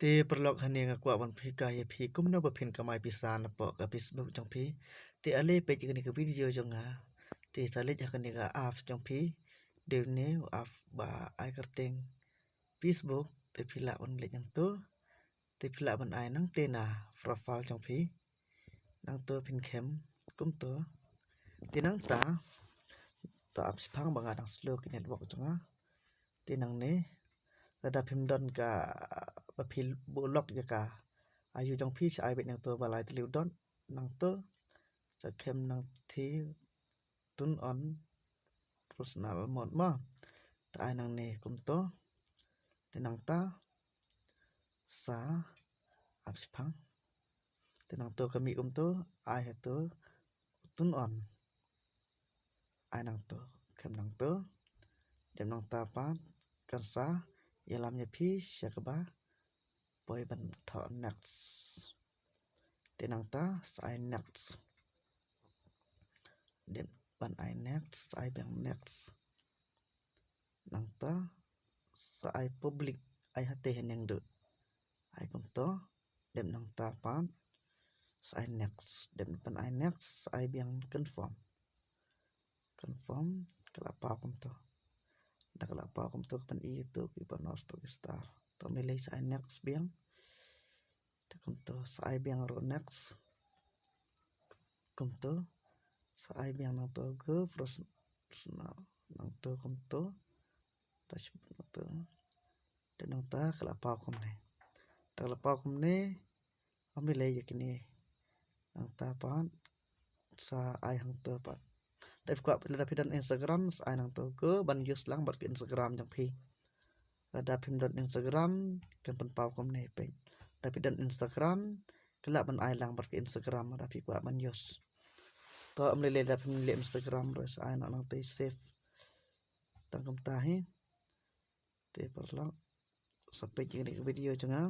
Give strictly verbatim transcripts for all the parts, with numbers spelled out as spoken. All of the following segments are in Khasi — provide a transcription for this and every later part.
Te paralok, hangne nga kwah ban pyrkhat ïa phi kumno ba phin kamai pisa napoh ka Facebook jong phi. Te ale peit ïa kane ka video jong nga. Te sa leit ha kane ka app jong phi. Dei ne u app ba ai kyrteng Facebook. Te phi lah ban leit nangto. Te phi lah ban ai nangta na profile jong phi. Nangto phin khem kumto. Te nangta, to ap shiphang ba nga dang slow ki network jong nga. Te nangne, lada phim don ka ba phi buh lock ïa ka ayu jong phi, sa ai beit nangto ba lai tylli u dot. Nangto sa khem nangta turn on personal mode mo. Te ai nangne kumto. Te nangta sa ap shiphang. Te nangto ka mih kumto, ai hato turn on. Ai nangto, khem nangto. Dep nangta pat kan sa ïalam ïa phi sha kaba poi ban thoh next. Te nangta sa ai next. Dep ban ai next, sa ai biang next. Nangta sa ai public, ai hate haneng du. Ai kumto. Dep nangta pat sa ai next. Dep ban ai next, sa ai biang confirm. Confirm, ka la paw kumto. Da ka la paw kumto, ka pyni ïa tu ki banos, tu ki star. To ym lei lei, sa ai next biang. Te kumto, sa ai biang ruh next. Kumto, sa ai biang nangto go personal. Nangto kumto. Dashboard nangto. Te nangta ka la paw kumne. Te ka la paw kumne, ym lei lei ïa kine. Nangta pat sa ai hangto pat. Lada phi kwah, lada phi don Instagram, sa ai nangto go ban use lang bad ka Instagram jong phi. Lada phim don Instagram, kan pynpaw kumne peit. Lada phi don Instagram, ka lah ban ai lang bad ka Instagram lada phi kwah ban use. To ym lei lei, lada phim leh Instagram ruh sa ai noh nangta save. Tang kumta hi. Te paralok, sa peit ïa kane ka video jong nga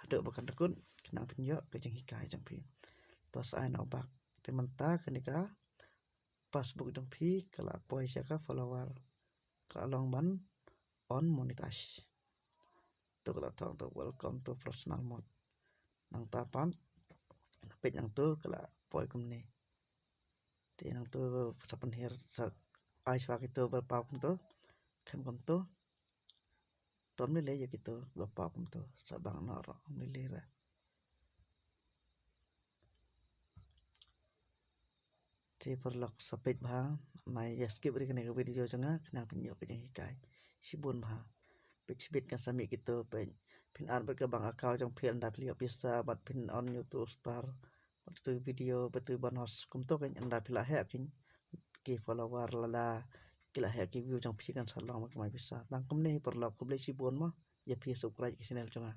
haduh ba kan da kut, khnang phin ïoh ka jinghikai jong phi. To sa ai noh bak. Te mynta kane ka Facebook jong phi ka la poi sha ka follower, ka la long ban unmonetize. To ka la thoh to welcome to personal mode. Nangta pat, peit nangto ka la poi kumne. Te nangto sa pynhiar, sa ai shuwa kito ba paw kumto. Khem kumto. To ym lei lei ïa kito ba paw kumto, sa bang noh ruh, ym lei lei ruh. Te paralok, sa peit bha, nai ïa skip ri kane ka video jong nga, khnang phin ïoh ka jinghikai. Shibun bha. Peit shibit kan sa mih kito, peit phin add bad ka bank account jong phi, ynda phi ïoh pisa bad phin earn ïa uto u star, bad uto u video, bad uto u banos. Kumto kan ynda phi la heh kan ki follower lada ki la heh ki view jong phi kan sa long ban kamai pisa. Tang kumne paralok, khublei shibun mo ïa phi subscribe ka channel jong nga.